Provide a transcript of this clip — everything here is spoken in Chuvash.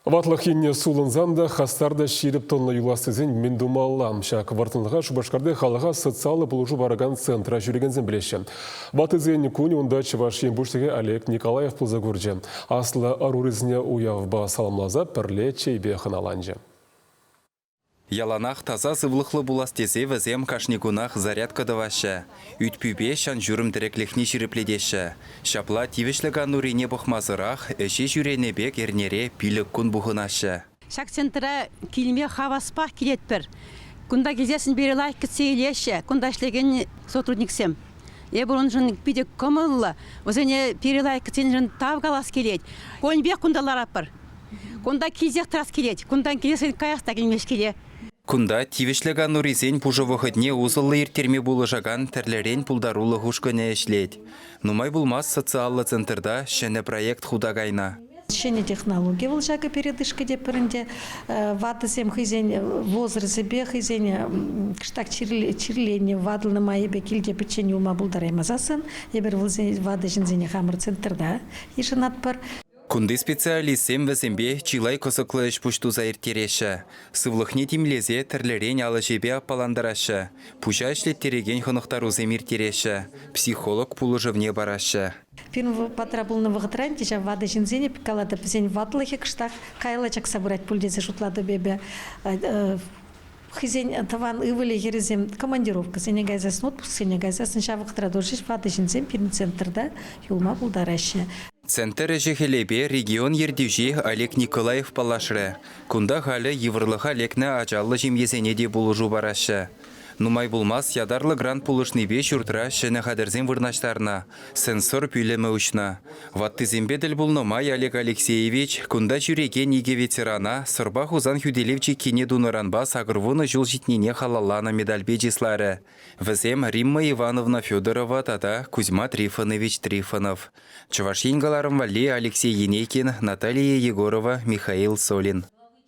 Ватлӑх енне сулӑнсан та хастар та ҫирӗп тӑнлӑ юлас тесен мӗн тумалла? Ҫак вӑрттӑнлӑха Шупашкарти халӑха социаллӑ пулӑшу паракан центра ҫӳрекенсем пӗлеҫҫӗ. Ваттисен кунӗ унта Чӑваш Ен Пуҫлӑхӗ Олег Николаев пулса курчӗ. Аслӑ ӑрурисене уявпа саламласа пӗрле чейпе хӑналанчӗ. Яланах таса сывлӑхлӑ пулас тесе вӗсем кашни кунах зарядка тӑваҫҫӗ, ӳт-пӳпе ҫан-ҫурӑм тӗреклӗхне ҫирӗплетеҫҫӗ. Ҫапла тивӗҫлӗ канурине пӑхмасӑрах ӗҫе ҫӳренӗ пек эрнере 5 кун пухӑнаҫҫӗ. Ҫак центра килме хаваспах килетпӗр. Кунта килсессӗн пире лайӑх кӗтсе илеҫҫӗ кунта ӗҫлекен сотрудниксем. Эпир уншӑн питӗ кӑмӑллӑ. Вӗсене пире лайӑх кӗтсеншӗн тав калас килет. Кунӗпех кунта ларатпӑр. Кунта килсех тӑрас килет. Кунтан килесен каяс та килмест киле. Кунта тивӗҫлӗ канурисен пушӑ вӑхӑтне усӑллӑ ирттерме пулӑшакан тӗрлӗрен пултарулӑх ушкӑнӗ ӗҫлет. Нумай пулмасть социаллӑ центрта ҫӗнӗ проект хута кайнӑ. Ҫӗнӗ технологи вӑл ҫакӑ передышка тепӗр ӗнтӗ. Ватӑсем хӑйсен возрасӗпе хӑйсен кӑштах чирленӗ, ватӑлнӑ майӗпе килте пӗччен юлма пултараймасассӑн эпир вӗсен ватӑ ҫынсене хамӑр центрта йышӑнатпӑр. Кунти специалистсем вӗсемпе чылай кӑсӑклӑ ӗҫ-пуҫ туса ирттереҫҫӗ. Сывлӑхне тимлесе тӗрлӗрен ал ӗҫӗпе аппалантараҫҫӗ, пуҫа ӗҫлеттерекен хӑнӑхтарусем ирттереҫҫӗ, психолог пулӑшӑвне параҫҫӗ. Пирӗн патра пулнӑ вӑхӑтра ӗнтӗ ҫав ватӑ ҫынсене калатӑп, вӗсен ватлӑхӗ кӑштах каялла чакса пырать пуль тесе шутлатӑп эпӗ. Хӑйсен тӑван ывӑлӗ-хӗрӗсем командировкӑсене кайсассӑн, отпусксене кайсассӑн ҫав вӑхӑтра тоже ватӑ ҫынсем пирӗн центрта юлма пултараҫҫӗ. Центр ӗҫӗ-хӗлӗпе регион ертӳҫи Олег Николаев паллашрӗ. Кунта халӗ йывӑрлӑха лекнӗ ачаллӑ ҫемьесене те пулӑшу параҫҫӗ. Нумай пулмасть ятарлӑ грант пулӑшнипе ҫуртра ҫӗнӗ хатӗрсем вырнаҫтарнӑ, сенсор пӳлӗмӗ уҫнӑ. Ваттисемпе тӗл пулнӑ май Олег Алексеевич кунта ҫӳрекен икӗ ветерана Сӑрпа Хусан хӳтӗлев чиккине тунӑранпа 80 ҫул ҫитнине халалланӑ медальпе чысларӗ. Вӗсем Римма Ивановна Федорова тата Кузьма Трифонович Трифонов. Чӑваш Ен кӑларӑм валли Алексей Енейкин, Наталия Егорова, Михаил Солин.